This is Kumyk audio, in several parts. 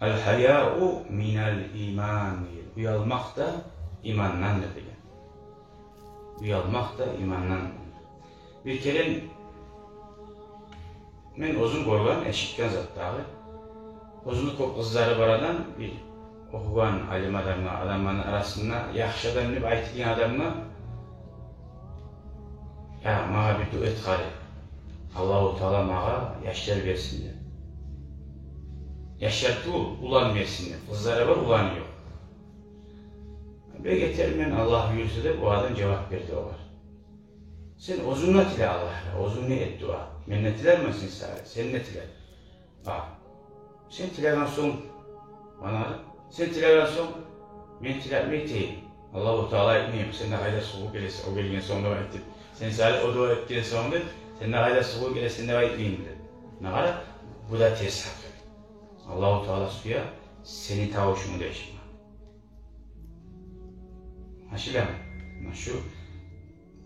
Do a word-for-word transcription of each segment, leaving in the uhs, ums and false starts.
«Ал-гьаяу минал иман», — деген. Уялмакъ да имандандыр деген. Уялмакъ да имандандыр. Бир керен мен оьзюм гёрген, эшитген зат дагъы. Оьзюню кёп къызлары бар адам, бир охугъан алим адамгъа, адамланы арасында яхшы адам деп айтылгъан адамгъа: «Я, магъа бир дуа эт къара, Аллагьу Таала магъа яшлар берсин», — деп. Яшлар тюгюл, улан берсин деп. Къызлары бар, уланы ёкъ. «Бек этермен, Аллагь буюрса», — деп о адам жавап берди огъар. «Сен оьзюнг де тиле Аллагьгъа, оьзюнг де эт дуа. Мен де тилермен сен саялы, сен де тиле». «А, сен тилеген сонг, мана, сен тилеген сонг, мен тилемей тюгюлмен. Аллагьу Таала айтмаймы, сен де къайда сугъуп гелесен, о гелген сонг да айтып, сен саялы о дуа этген сонг да, сен де къайда сугъуп гелесен деп айтмаймы?» — деп. Муна къара, бу да терс гьакъыл. Аллагьу Таала сюе сени тавушунгну да эшитме. Англашыламы? Муна шу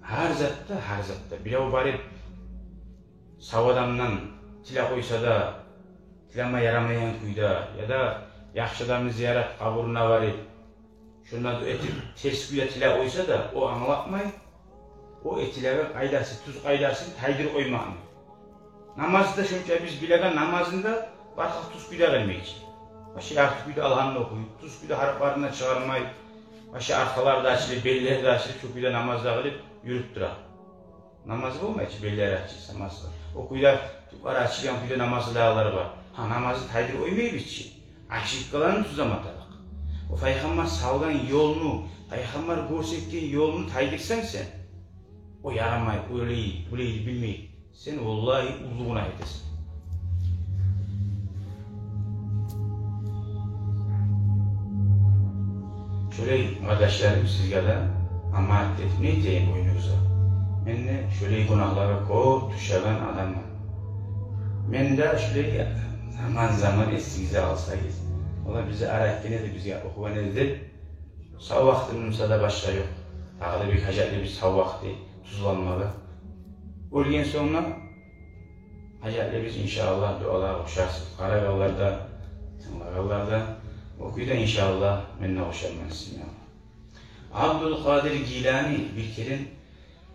гьар затда, гьар затда. Бирев барып сав адамдан тилеп къойса да, тилеме ярамайгъан кюйде, яда яхшы адамны зиярат къабуруна барып, шонда дуа этип, терс кюйде тилеп къойса да, о англатмай о этилеген къайдасы, тюз къайдасын тайдырып къоймакъны. Намазны да шонча биз билеген намазны да бар халкъ тюз кюйде къылмай чы. Башы ярты кюйде Алгьамны охуй, тюз кюйде гьарпларын да чыгъармай, башы аркъалары да ачылып, беллери де ачылып, шо кюйде намаз да къылып юрюп тура. Намаз болмай чы, беллери ачылса, масала. О кюйде тюклери ачылгъан кюйде намаз къылагъанлар бар. Гьа, намазны тайдырып къоймайбыз чы. Ошибкаларын тюзлеме тарыкъ. О Пайхаммар салгъан ёлну, Пайхаммар гёрсетген ёлну тайдырсанг сен, о ярамай, олай, булай билмей, сен валлагьи уллу гюнагь этесен. Шолай, къардашларым, сизге де аманат этип не этейим бойнугъузгъа. Мен де шолай гюнагьлагъа кёп тюшеген адамман. Мен де шолай, заман-заман эсигизге алсагъыз, валлагь, бизге аракъ этген эди, бизге охугъан эди деп, сав вакътимни буса да башгъа ёкъ. Дагъы да бир гьажатлы бир сав вакъти тюзленмеге. Оьлген сонг да гьажатлы биз, иншааллагь, дуалагъа къошарсыз. Къарагъанлар да, тынглагъанлар да. О кюйде, иншааллагь, мен де къошарман сизин янына. Абдулкъадир Гилани бир керен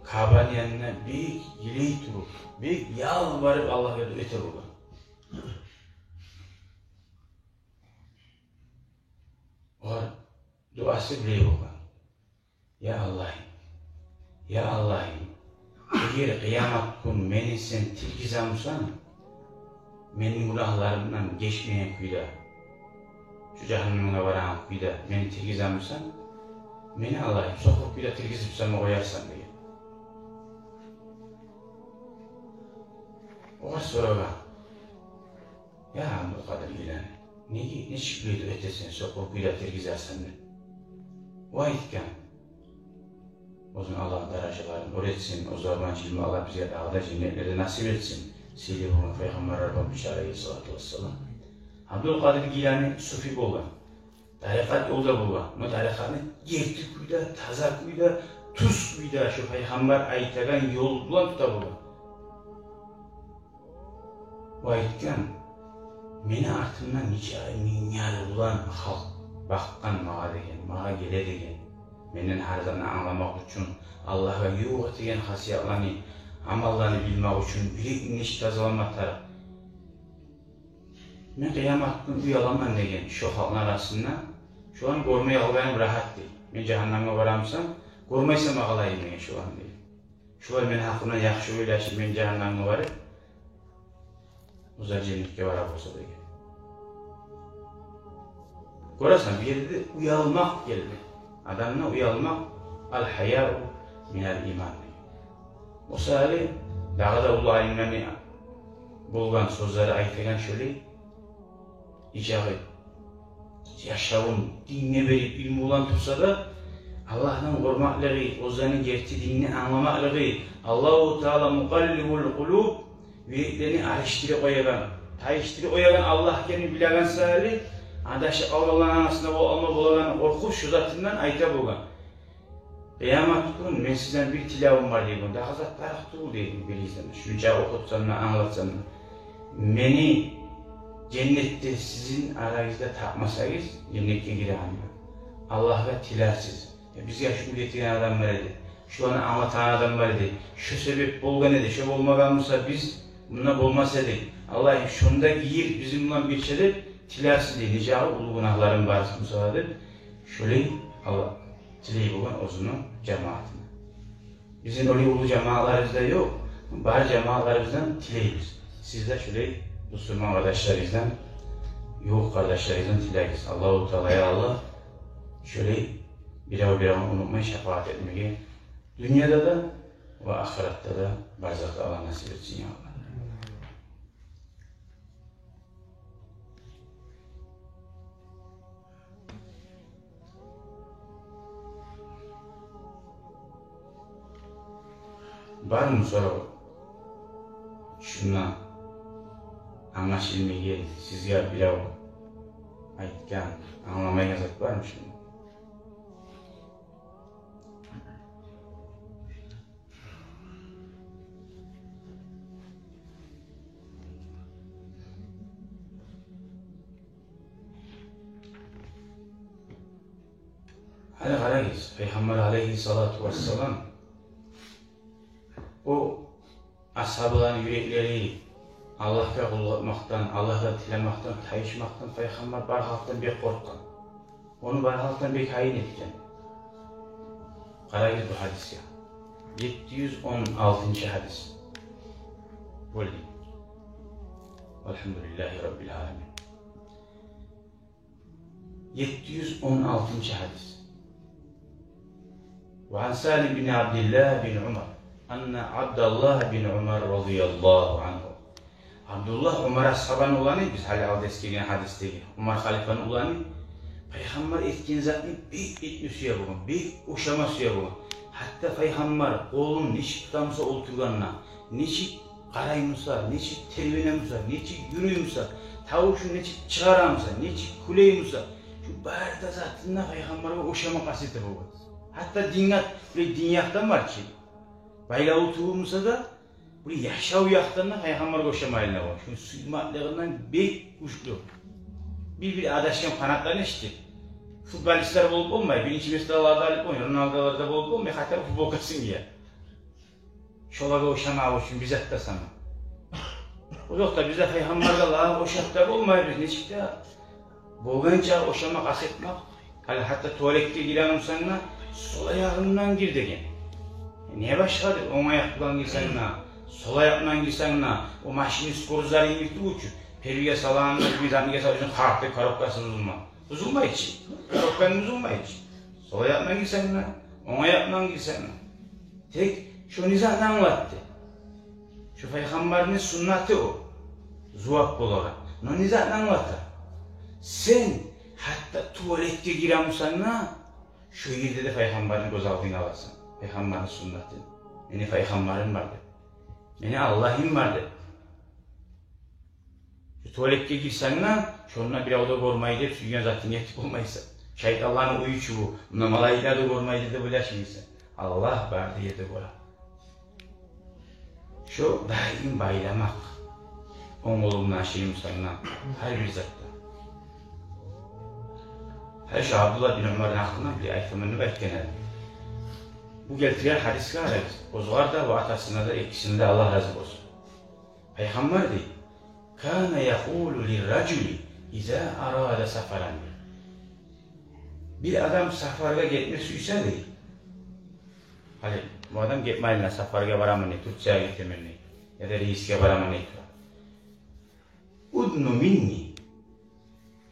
Каабаны янына бек йылай туруп, бек ялбарып Аллагьгъа дуа эте болгъан. Огъар дуасы булай болгъан: «Я Аллагьым, я Аллагьым, эгер къыямат гюн мени сен тиргизеген бусанг, мени гюнагьларымдан гечмеген кюйде, шу жагьаннемге барагъан кюйде мени тиргизеген бусанг, мени, Аллагьым, сокъур кюйде тиргизип сама къоярсан», — деген. Огъар сорагъан: «Я Абдулкъадир Гилани, неге, нечик булай дуа этесен, сокъур кюйде тиргизерсен?» — деп. О айтгъан: оьзюн Аллагь даражаларын оьр этсин, оьзлер булан жыйылма Аллагь бизге дагъы да женнетлерде насип этсин, сыйлы болгъан пайхаммарлар болмуш, алейгьиссалату вассалам. Абдулкъадир Гилани суфи болгъан, тарикъат ёлда болгъан. Амма тарикъатны герти кюйде, таза кюйде, тюз кюйде, шо пайхаммар айтагъан ёл булан тута болгъан. О айтгъан: «Мени артымдан нече минглер булан халкъ бакъгъан магъа деген, магъа геле деген, менден гьар затны англамакъ учун, Аллагьгъа ювукъ этеген хасиятланы, амалланы билмек учун, билегин нечик тазалама тарыкъ. Мен къыямат гюн уяламан деген шо халкъны арасында, шоланы гёрмей къалгъаным рагьат, — дей. — Мен жагьаннемге барамсам, гёрмей сама къалайым деген шоланы», — дей. «Шолар мени гьакъымдан яхшы ойлашып, мен жагьаннемге барып, оьзлер женнетге бара болса», — деген. Гёресен, бу ерде уялмакъ гелди. Адамда уялмакъ, «Ал-гьаяу минал иман», — деген. О саялы дагъы да уллу алимлени болгъан сёзлери айтагъан шолай: ижагъы яшавун динге берип, илму булан турса да, Аллагьдан къоркъмакълыгъы, оьзлени герти динни англамакълыгъы, Аллагьу Таала мукъаллибул къулуб, юреклени алышдырып къоягъан, тайышдырып къоягъан Аллагь экенин билеген саялы, адашып къалгъанланы арасында бола алма болагъанын къоркъуп, шо затындан айта болгъан. «Къыямат гюн мен сизден бир тилевюм бар, — дей, — дагъы зат тарыкъ тюгюл, — дей, — бир излеме. Шунча охутсам да, англатсам да. Мени Женнетде сизин арагъызда тапмасагъыз, женнетге гирегенде Аллагьгъа тилерсиз: «Я, бизге шуну гетирген адам бар эди, шуланы англатагъан адам бар эди, шу себеп болгъан эди, шу болмагъан буса, биз мунда болмас эдик. Аллагь, шунда гир бизин булан бирче», — деп тилерсиз дей, нечакъы уллу гюнагьларым бар буса да деп. Шолай Аллагь тилей болгъан оьзюню жамаатына. Бизин олай уллу жамаатларыбыз да ёкъ. Бар жамаатларыбыздан тилейбиз. Сиз де шолай бусурман къардашларыгъыздан, ювукъ къардашларыгъыздан тилегиз. Аллагьу Таала, я Аллагь, шолай бирев-биревню унутмай шапаат этмеге дюньяда да ва ахыратда да, барзахда Аллагь насип этсин, я Аллагь. Бармы сорав? Шунда англашылмайгъан, сизге бирев айтгъан, англамайгъан зат бармы шунда? Гьали къарагъыз, Пайхаммар алейгьиссалату вассалам, о асгьабаланы юреклери Аллагьгъа къуллукъ этмекден, Аллагьгъа тилемекден, тайышмакъдан Пайхаммар бар халкъдан бек къоркъгъан. Ону бар халкъдан бек гьайын этген. Къарагъыз бу гьадисге. Етти юз он алтынчы гьадис. Болду. Альгьамдулиллагьи раббиль аламин. Етти юз он алтынчы гьадис. Ва ан Салим бин Абдиллагь бин Умар, анна Абдаллагь бин Умар радияллагьу ангьу. Абдуллагь Умар асгьабаны уланы, биз гьали алда эсгерген гьадисдеги Умар халифаны уланы, Пайхаммар этген затны бек этме сюе болгъан, бек ошама сюе болгъан. Гьатта Пайхаммар къолун нечик тута буса олтургъанда, нечик къарай буса, нечик тербене буса, нечик юрюй буса, тавушун нечик чыгъара буса, нечик кюлей буса, шу бары да затында Пайхаммаргъа ошама къаст эте болгъан. Гьатта дин якъ, бир дин якъдан бар чы, байлаву тюгюл буса да, бир яшав якъдан да Пайхаммаргъа ошама айлана болгъан. Шуну сюймеклигинден бек гючлю. Бир-бир адашгъан фанатланы эшитдик. Футболистлер болуп болмай, биринчи местоларда алып болмай, Роналдолар да болуп болмай, гьатта футболкасын гие. Шолагъа ошамакъ учун бир зат да сама. Озокъда, биз де Пайхаммаргъа ла ошап да болмайбыз, нечик де болгъанча ошама къаст этмек. Гьали гьатта туалетге гире бусанг да, сол аягъынгдан гир деген. Не башгъа деп, онг аякъ булан гирсенг де, сол аякъ булан гирсенг де, о машинни скоростлары йимик тюгюл чю. Первыйге салагъанда, бир затны гирсе учун, къарт деп коробкасы бузулма. Бузулмай чы. Коробканг бузулмай чы. Сол аякъ булан гирсенг де, онг аякъ булан гирсенг де. Тек шо низамны англатды. Шо Пайхаммарны суннаты о. Зувап болагъан. Но низамны англата. Сен гьатта туалетге гире бусанг да, шо ерде де Пайхаммарны гёз алдынга аласан. Пайхаммарны суннатын. Мени Пайхаммарым бар деп. Мени Аллагьым бар деп. Шу туалетге гирсенг де, шонда бирев де гёрмей деп, сюйген затынг этип болмайсан. Шайтанланы уьюю чю бу, мунда малайиклер де гёрмей деп ойлашмайсан. Аллагь бары да ерде гёре. Шо даим байламакъ. Онг къолунг булан ашай бусанг да, гьар бир затда. Гьали шо Абдуллагь бин Умарны гьакъында бир айтаман деп айтгъан эди. Бу гелтирген гьадисге къарагъыз. Огъар да, ва атасына да, экисине де Аллагь рази болсун. Пайхаммар дей: «Кана якъулу лир-ражули иза арада сафаран». Бир адам сапаргъа гетме сюйсе дей. Гьали бу адам гетме айлана, сапаргъа бараман дей, Турциягъа гетемен дей, яда рейсге бараман дей тура. «Удну минни».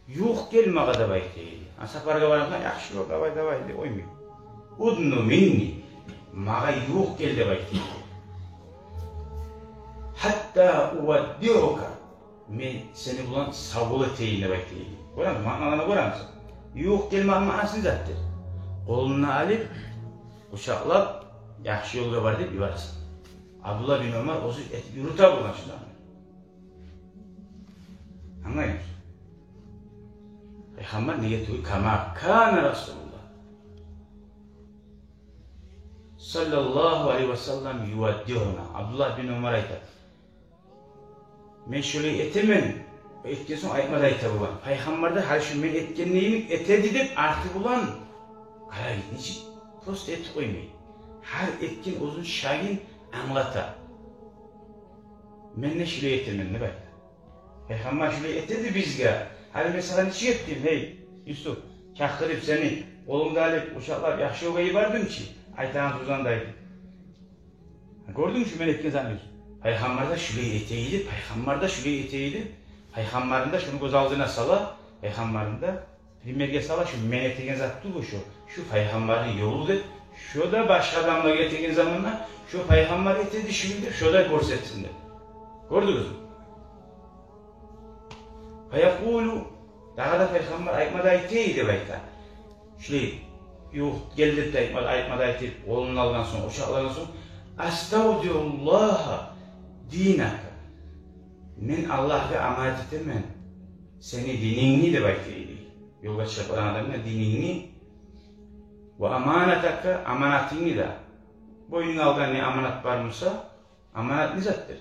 Ювукъ гел магъа деп айта эди. А сапаргъа бараман, яхшы бол, давай, давай деп къоймай. «Удну минни». Магъа ювукъ гел деп айта эди. «Гьатта уваддиъука». Мен сени булан сав бол этейим деп айта эди. Гёремисиз, маъналаны гёремисиз? Ювукъ гел магъа маънасы не затдыр? Къолунгну алып, къучакълап, яхшы ёлгъа бар деп йибересен. Абдуллагь бин Умар оьзю этип юрюте болгъан шуланы. Англаймысыз? Пайхаммар неге тюгюл, кама кана Расулуллагь саллаллагьу алайгьи ва саллам юваддиъуна. Абдуллагь бин Умар айта: «Мен шолай этемен, Этген сонг айтма да айта болгъан. Пайхаммар да гьали шу мен этгенни йимик этеди деп арты булан. Къарагъыз, нечик просто этип къоймай. Гьар этген оьзюню шагьын англата. Мен де шулай этемен деп айта. Пайхаммар шулай этеди бизге. Гьали мен сагъа нечик этдим, гьей, Юсуп, чакъырып сени, къолунгда алып, къучакълап, яхшы ёлгъа йибердим чи, айтагъан сёзюнгню айтып. Гёрдюнгмю шу мен этген затны? Пайхаммар да шулай этейди, пайхаммар да шулай этейди. Пайхаммарны да шуну гёз алдына сала, пайхаммарны да примерге сала, шу мен этеген зат тюгюл шу, шу пайхаммарны ёлу деп, шу да башгъа адамлар этеген заманда, шу пайхаммар этеди шуну деп, шу да гёрсетсин деп. Гёрдюгюзмю? Фаякъулу, дагъы да пайхаммар айтма да айтайы деп айта. Шулай ювукъ гелди де айтма, айтма да айтып, къолун алгъан сонг, къучакълагъан сонг, аставдиуллагьа динака. Мен Аллагьгъа аманат этемен сени динингни деп айтайы. Ёлгъа чыгъып барагъан адамгъа динингни, ва аманатака, аманатынгны да. Бойнунга алгъан не аманат бар буса, аманат не затдыр?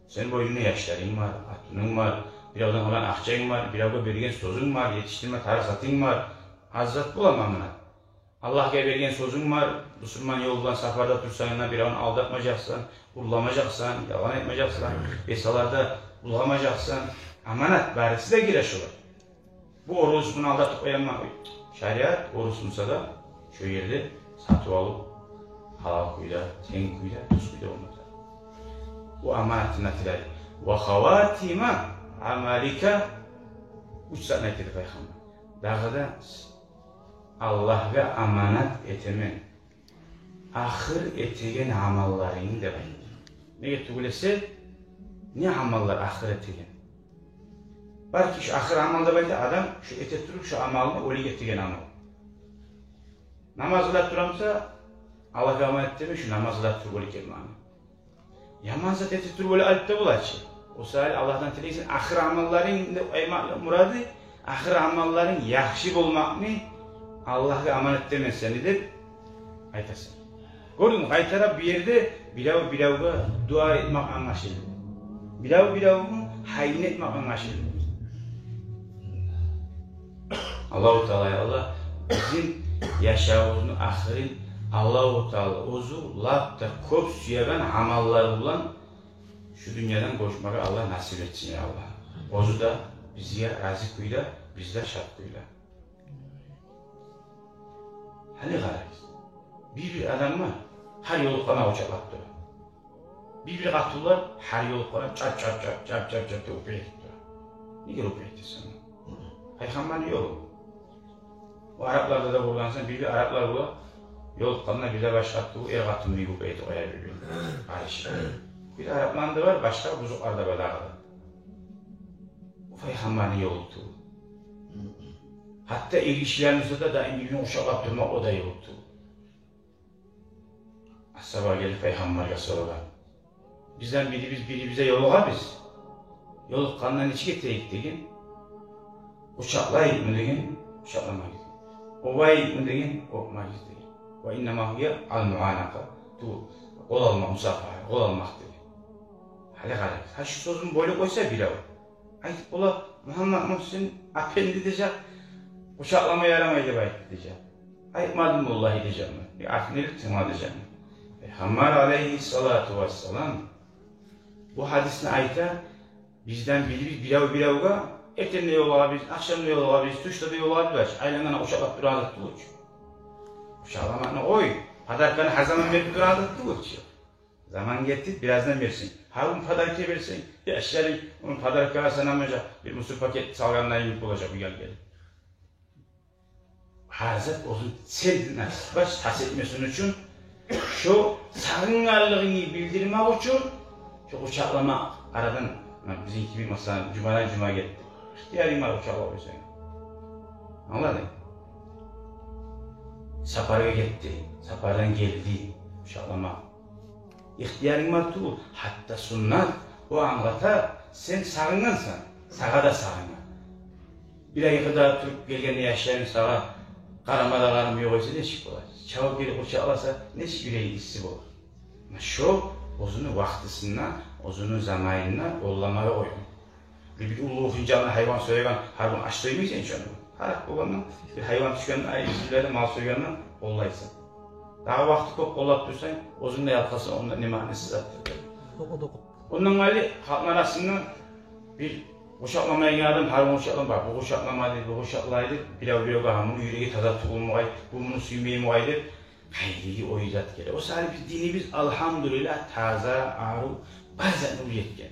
Сени бойнунгда яшларынг бар, къатынынг бар, биревден алгъан акъчанг бар, биревге берген сёзюнг бар, етишдирме тарыкъ затынг бар. Аз зат боламы аманат? Аллагьгъа берген сёзюнг бар, бусурман ёл булан сапарда турсанг да, биревню алдатмажакъсан, урламажакъсан, ялгъан айтмажакъсан, бесаларда булгъамажакъсан. Аманат, барысы да гире шолар. Бу орус, муну алдатып къояман. Шариат орус буса да, шо ерде сатып алып, гьалал кюйде, тенг кюйде, тюз кюйде болмаса. Бу аманатны тилей. Ва хаватима амалика, уьч затны айтды пайхаммар. Дагъы да Аллагьгъа аманат этемен ахыр этеген амалларынгны деп айтды. Неге тюгюл эсе, не амаллар ахыр этеген? Балики, шу ахыр амал деп айта адам, шу эте туруп, шу амалны оьлюп гетеген амал. Намаз къыла турамыса, Аллагьгъа аманат этемен шу намаз къыла туруп оьлюп гетмегенни. Яман зат эте туруп оьлюп алып да бола чы. О саялы Аллагьдан тилейсен, ахыр амалларынг деп айтмакъны мурады, ахыр амалларынг яхшы болмакъны Аллагьгъа аманат этемен сени деп айтасан. Гёрдюнгмю, къайтара бу ерде бирев биревге дуа этмек англашылды. Бирев биревню гьайын этмек англашылды. Аллагьу Таала, я Аллагь, бизин яшавубузну ахырын Аллагьу Таала оьзю лап да кёп сюеген амаллар булан шу дюньядан гёчмеге Аллагь насип этсин, я Аллагь. Оьзю де бизге рази кюйде, биз де шат кюйде. Гьали къарагъыз. Бир-бир адамлар гьар ёлукъгъанда къучакълап тура. Бир-бир къатынлар гьар ёлукъгъанда чап-чап-чап, чап-чап-чап деп оьпе этип тура. Неге оьпе этесен? Пайхаммарны ёлу. О арапларда да болгъансан, бир-бир араплар бола, ёлукъгъанда бир де башгъа тюгюл, эр-къатын йимик оьпе этип къоя бир-бирине. Къаршы. Бир арапланы да бар, башгъа бузукълар да бар дагъы да. О пайхаммарны ёлу тюгюл. Гьатта эргишилер буса да, даим бир-бирин къучакълап турмакъ, о да ёлу тюгюл. Асгьабалар гелип пайхаммаргъа сорагъан: «Бизден бирибиз бирибизге ёлугъабыз. Ёлукъгъанда нечик этейик?» — деген. «Къучакълайыкъмы?» — деген. «Къучакъламайыкъ». «Оьбейикми?» — деген. «Оьпмейик», — деген. «Ва иннама гьия ал-муанакъа». Ту, къол алмакъ, мусафагьа, къол алмакъ деген. Гьали къарагъыз, гьа шу сёзню бойлап къойса бирев, айтып бола: «Мугьаммад Мугьсин апенди, — дежек, — къучакълама ярамай деп айтды, — дежек. — Айтмадым, валлагь, — дежек, — мен. Бир артын элтдим, — дежек. — Пайхаммар алайгьиссалату вассалам бу гьадисни айта: бизден бирибиз бирев биревге, эртен де ёлугъабыз, ахшам да ёлугъабыз, тюшде де ёлугъабыз, айлангъанда къучакълап турагъан зат тюгюл чю. Къучакъламакъны къой, подарканы гьар заман берип турагъан зат тюгюл чю. Заман гетип, бираздан берсенг, гьар гюн подарка берсенг, яшларынг ону подаркагъа санамажакъ, бир мусор пакет салгъандай йимик болажакъ уьйге гелип». Гьар зат оьзюню целин, баш тас этмесин учун, шо сагъынгъанлыгъынгны билдирмек учун, шо къучакъламакъ арадан, муна, бизин кимик, масала, жумадан жума гетди. Ихтиярынг бар къучакълап къойсанг. Англадынг? Сапаргъа гетди, сапардан гелди, къучакъламакъ ихтиярынг бар тюгюл. Гьатта суннат о англата, сен сагъынгъансан, сагъа да сагъынгъан. Бир ай къыда туруп гелгенде яшларынг сагъа къарама да къарама ёкъ эсе, нечик бола? Чабып гелип къучакъласа, нечик юреги исси бола? Муна шо оьзюню вакътисинде, оьзюню заманында къолламагъа къойгъан. Бир, бир уллу хынжалны, гьайван соягъан, гьар гюн ач соймайсан чы ону. Гьаракъ болгъанда, бир гьайван тюшгенде, ай, юзлерде мал сойгъанда къоллайсан. Дагъы вакъти кёп къоллап турсанг, оьзюнг де ялкъасанг, онда не маънасы затдыр. Ондан къайры, халкъны арасында бир къучакъламайгъан адам, гьар гюн къучакълама, бу къучакъламады, бу къучакълайды, бирев-биревге гьамму юреги таза тюгюлмю къай, бу муну сюймейми къай деп, къайгъы, ой зат геле. О саялы биз динибиз, алгьамдулиллагь, таза, арив, бар затны уьйретген.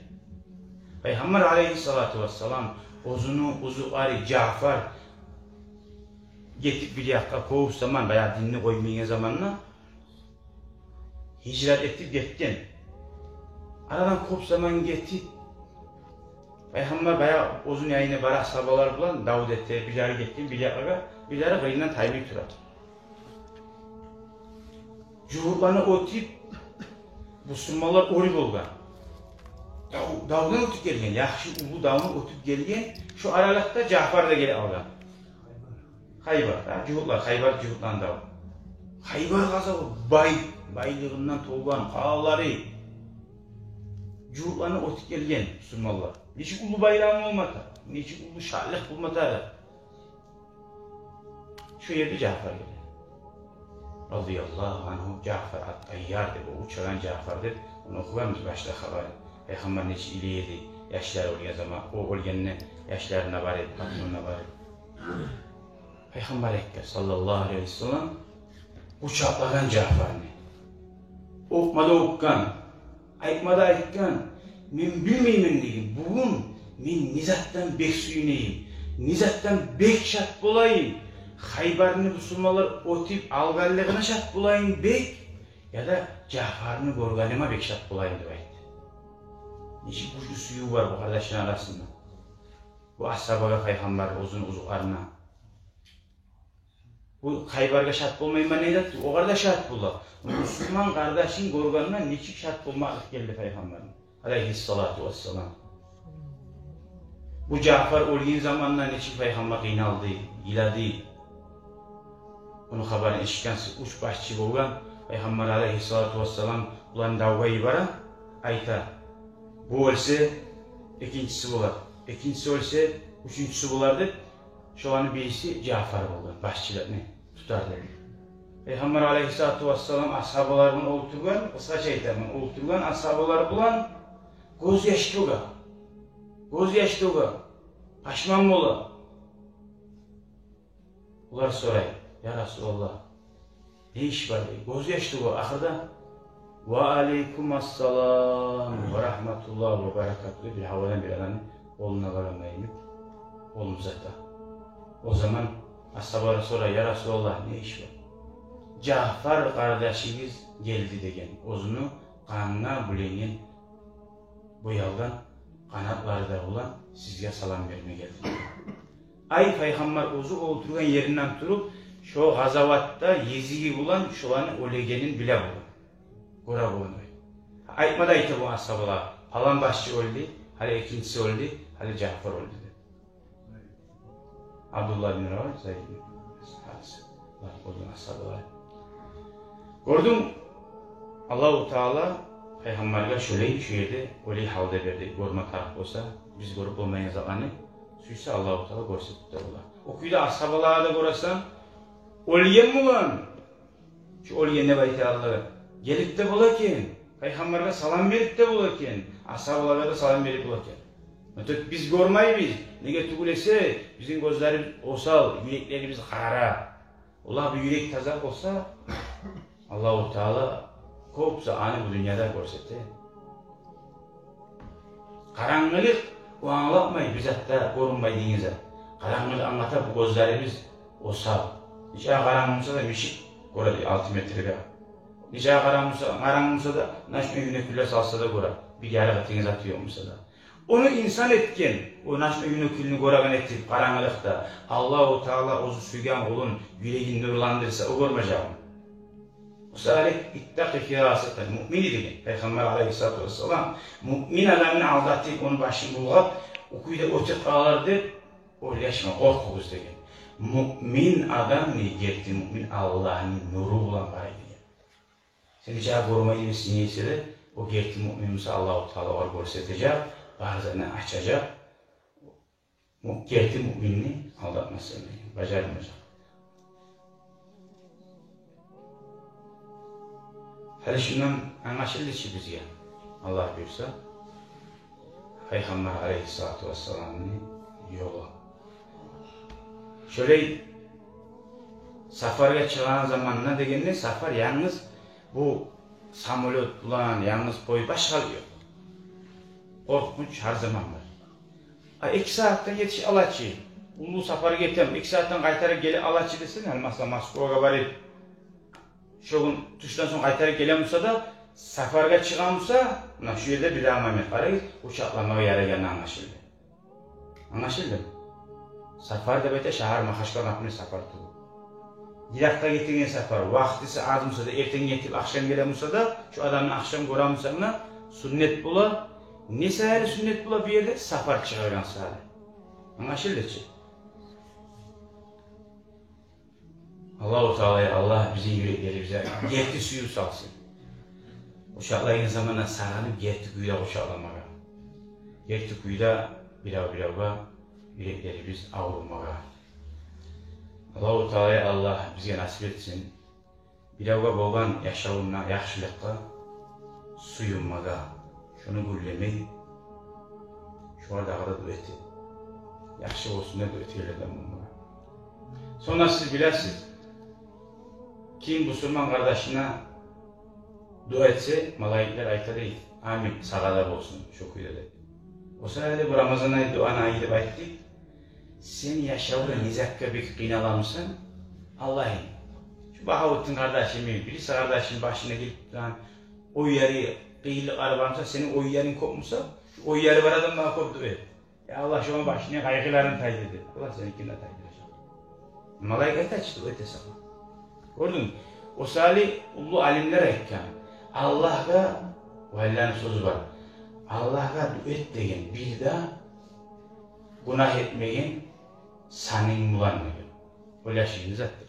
Пайхаммар алайгьиссалату вассалам оьзюню узукъары Жаъфар гетип бир якъгъа кёп заман, баягъы динни къоймайгъан заманда, гьижрат этип гетген. Арадан кёп заман гетип, Пайхаммар баягъы оьзюню янына бара, асгьабалар булан дав эте, бирлери гетген бир якъгъа, бирлери къырыйындан таймай тура. Жугьутланы оьтюп, бусурманлар оьр болгъан. Дав, давдан оьтюп гелген, яхшы уллу давну оьтюп гелген, шо аралыкъда Жаъфар да геле алгъан. Хайбар, гьа, жугьутлар, Хайбар, жугьутланы даву. Хайбар къазаву, бай, байлыгъындан толгъан къалалары. Жугьутланы оьтюп гелген бусурманлар. Нечик уллу байрам болмата, нечик уллу шатлыкъ болмата. Шо ерде Жаъфар геле. Радияллагьу ангьу, Жаъфар ат-Тайяр деп, о учагъан Жаъфар деп, ону охугъанбыз башда хабарын. Пайхаммар нечик илей эди, яшлары оьлген заман, о оьлгенде яшларына бар эди, къатынына бар эди. Пайхаммар экбер, саллаллагьу алайгьи ва саллам, къучакълагъан Жаъфарны. Оьпме де оьпген, айтма да айтгъан: «Мен билмеймен, – деген, – бугюн мен не затдан бек сююнейим, не затдан бек шат болайым. Хайбарны бусурманлар оьтюп алгъанлыгъына шат болайым бек, яда Жаъфарны гёргениме бек шат болайым», – деп айтды. Нечик гючлю сююв бар бу къардашланы арасында. Бу асгьабагъа Пайхаммар оьзюню узукъарына. Бу Хайбаргъа шат болмайман не деп, огъар да шат бола. Бусурман къардашын гёргенине нечик шат болмакълыкъ гелди Пайхаммарны, алайгьиссалату вассалам. Бу Жаъфар оьлген заманда нечик Пайхаммар къыйналды, йылады. Ону хабарын эшитген уьч башчы болгъан, Пайхаммар алайгьиссалату вассалам буланы давгъа йибере, айта: «Бу оьлсе, экинчиси болар, экинчиси оьлсе, уьчюнчюсю болар», – деп, шоланы бириси Жаъфар болгъан, башчылыкъны тутар деп. Пайхаммар алайгьиссалату вассалам асгьабалар булан олтургъан, къысгъача айтаман, олтургъан асгьабалар булан, гёзьяш тёге. Гёзьяш тёге. Пашман бола. Олар сорай: «Я Расулаллагь, не иш бар?» – дей. Гёзьяш тёге. Ахырда: «Ва алайкум ассалам ва рагьматуллагьи ва баракатугьу», – деп, бир гьавадан бир адамны къолуна барагъан йимик, къолун узата. О заман асгьабалар сорай: «Я Расулаллагь, не иш бар?» «Жаъфар къардашыгъыз гелди, – деген, – оьзюню къангъа бёленген, боялгъан къанатлары да булан сизге салам берме гелди». Ай, Пайхаммар оьзю олтургъан еринден туруп, шо къазаватда езиги булан шоланы оьлегенин биле болгъан, гёре болгъан. Айтма да айта болгъан асгьабалагъа: «Палан башчы оьлдю, гьали экинчиси оьлдю, гьали Жаъфар оьлдю», – деп. Абдуллагь бин Равагьа, Зайд бин Гьарис. Аллагь, оьлген асгьабалар. Гёрдюнг, Аллагьу Таала Пайхаммаргъа шолай, шо ерде оьлей гьалда берди. Гёрме тарыкъ болса, биз гёрюп болмайгъан затланы, сюйсе, Аллагьу Таала гёрсетип де бола. О кюйде асгьабалагъа да гёресен, оьлген булан, шо оьлген деп айтагъанлар, гелип де бола экен, Пайхаммаргъа салам берип де бола экен, асгьабалагъа да салам берип бола экен. Но тек биз гёрмейбиз. Неге тюгюл эсе, бизин гёзлерибиз осал, юреклерибиз къара. Олар бу юрек таза болса, Аллагьу Таала кёп затны бу дюньяда гёрсете. Къарангылыкъ, о англатмай бир зат да, гёрюнмейдигин зат. Къарангылыкъ англата бу гёзлерибиз осал. Нече къарангы буса да мишик гёре дей, алты метрге. Нече къарангы буса, къарангы буса да, ночной бинокуляр салса да гёре, бир ярыкъ этеген заты ёкъ буса да. Ону инсан этген, о ночной бинокуляр гёреген этип къарангылыкъда, Аллагьу Таала оьзю сюйген къулун юрегин нурландырса, о гёрмежекми? О саялы «Иттакъи фирасатал муъмини» деген Пайхаммар алайгьиссалату вассалам, муъмин адамны алдатып, ону башын булгъап, о кюйде оьтюп къалар деп ойлашма, къоркъугъуз деген. Муъмин адам не, герти муъмин Аллагьны нуру булан къарай деген. Сен нече гёрмейдигин сен эсе де, о герти муъмин буса, Аллагьу Таала огъар гёрсетежек, бар затны ачажакъ. Му-, герти муъминни алдатмас эди, бажармажакъ. Гьали шундан англашылды чы бизге, Аллагь буюрса, Пайхаммар алейгьиссалату вассаламны ёлу. Шолай сапаргъа чыгъагъан заманда дегенде, сапар янгыз бу самолёт булан, янгыз пой, башгъа ёкъ. Къоркъунч гьар заман бар. А эки сагьатдан етише ала чы, уллу сапаргъа гетем, эки сагьатдан къайтарып геле ала чы десенг, гьали масала Москвагъа барып, шо гюн тюшден сонг къайтарып геле буса да, сапаргъа чыгъа буса, муна шу ерде бир дагъы момент къарайыкъ, учакъламагъа ярайгъаны англашылды. Англашылдымы? Сапар деп айта шагьар Махачкъала, например, сапар тюгюл. Йыракъгъа гетеген сапар, вакътиси аз буса да, эртен гетип, ахшам геле буса да, шо адамны ахшам гёре буса, муна суннат бола. Не саялы суннат бола бу ерде? Сапар чыгъаргъан саялы. Англашылды чы? Аллагьу Таала, я Аллагь, бизин юреклерибизге герти сююв салсын. Учакълайгъан заманда сагъынып, герти кюйде учакъламагъа. Герти кюйде бирев-биревге юреклерибиз аврумагъа. Аллагьу Таала, я Аллагь, бизге насип этсин биревге болгъан яшавунда яхшылыкъгъа сююнмеге, шону гюнлемей, шогъар дагъы да дуа этип, яхшы болсун деп дуа этегенлерден болмагъа. Сонг да сиз билесиз, ким бусурман къардашына дуа этсе, малайиклер айта дей: «Амин, сагъа да болсун шо кюйде», — деп. О саялы бу Рамазан ай дуаны айы деп айтдыкъ. Сен яшавда не затгъа бек къыйнала бусанг, Аллагьым, шу Багьавутдин къардашымны, бириси къардашымны башына гелип турагъан ойлары, къыйынлыкълары бар буса, сени ойларынг кёп буса, шу ойлары бар адамлагъа кёп дуа эт. Я Аллагь, шону башыны къайгъыларын тайдыр деп. Аллагь сеникин де тайдыражакъ. Малайик айта чы, дуа эте сагъа. Гёрдюнгмю? О саялы уллу алимлер айтгъан: Аллагьгъа, валиланы сёзю бар, Аллагьгъа дуа эт деген, бир де гюнагь этмеген санынг булан деген. Ойлашыгъыз, не затдыр?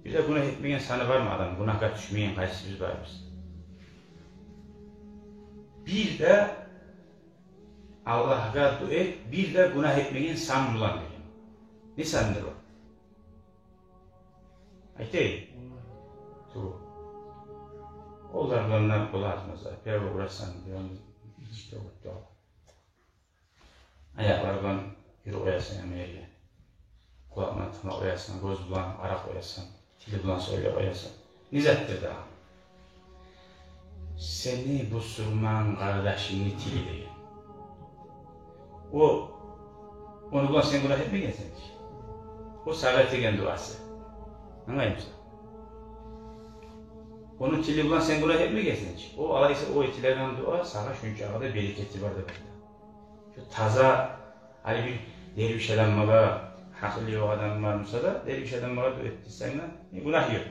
Бир де гюнагь этмеген саны бармы адам? Гюнагьгъа тюшмеген къайсыбыз барбыз? Бир де Аллагьгъа дуа эт, бир де гюнагь этмеген сан булан деген. Не сандыр о? Айтайым. Тюгюл. Къоллар булан да бола, масала, первый урасан, булан ишде отду. Аякълар булан юрюп къоясан яман ерге. Къулакъ булан тамакъ къоясан, гёз булан къарап къоясан, тили булан сёйлеп къоясан. Не затдыр дагъы? Сени бусурман къардашынгны тили деген. О, ону булан сен гюнагь этмегенсен чи. О сагъа этеген дуасы. Англаймысан? Ону тили булан сен гюнагь этмегенсен чи. О, алайса, о этилеген дуа сагъа шунчакъы да берекети бар деп айта. Шу таза, гьали бир дервиш адамлагъа, гьакъылы ёкъ адам бар буса да, дервиш адамлагъа дуа эт десенг де, э, гюнагь ёкъ.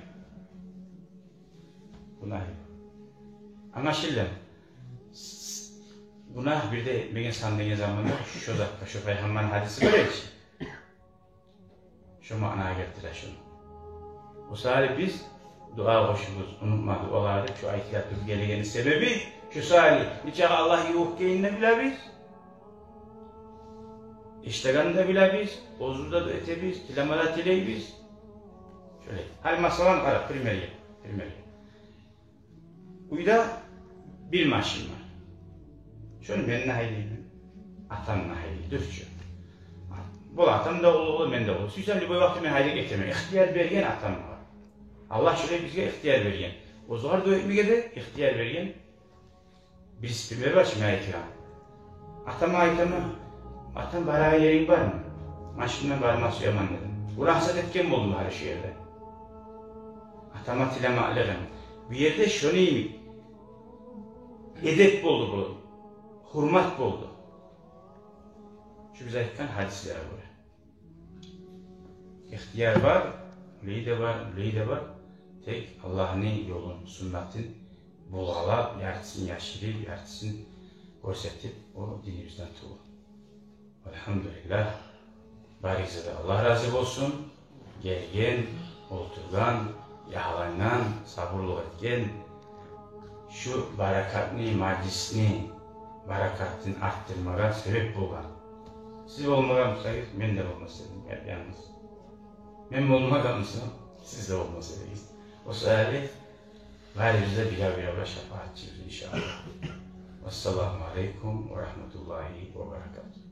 Гюнагь ёкъ. Англашылдымы? С-, гюнагь бир де этмеген сан деген заманда шо затгъа, шо Пайхаммарны гьадиси бар эди чи. Шо маънагъа гелтире шону. О саялы биз дуа къошугъуз, унутма дуалар деп, шо айтылып туруп гелегенни себеби шо саялы. Нечакъы Аллагь ювукъ экенни де билебиз, эшитегенни де билебиз, оьзюбюз де этебиз, тилеме де тилейбиз. Шолай. Гьали масала къара, примерге, примерге. Уьйде бир машин бар. Шону мен де гьайдайман, атам да гьайдай, дюр чю. Бола, атам да уллу, мен де уллу. Сюйсем, любой вакъти мен гьайдап гетемен. Ихтияр берген атам магъа. Аллагь шолай бизге ихтияр берген. Оьзюгер дуа этмеге де ихтияр берген. Бириси пример бар чы, мен айтагъан. Атама айтаман: «Атам, барагъан еринг бармы?» «Машин булан барма сюемен», — дедим. Гюнагь зат этген болдум гьали шу ерде. Атама тилемеклигим. Бу ерде шону йимик эдеп болду бу. Гьюрмет болду. Шу биз айтгъан гьадислеге гёре. Ихтияр бар, улей де бар, улей де бар. Тек Аллагьны ёлун, суннатын булгъалап, яртысын яшырып, яртысын гёрсетип, о динибизден тюгюл. Альгьамдулиллагь. Барыгъызгъа да Аллагь рази болсун. Гелген, олтургъан, ягьлангъан, сабурлукъ этген, шу баракатны мажлисни баракатын артдырмагъа себеп болгъан. Сиз болмагъан бусагъыз, мен де болмас эдим, яп-янгыз. Мен болмагъан бусам, сиз де болмас эдигиз. О саялы барыбыз да бирев-биревге шапаатчыбыз, иншааллагь. Вассаламу алейкум ва рагьматуллагьи ва баракатугь.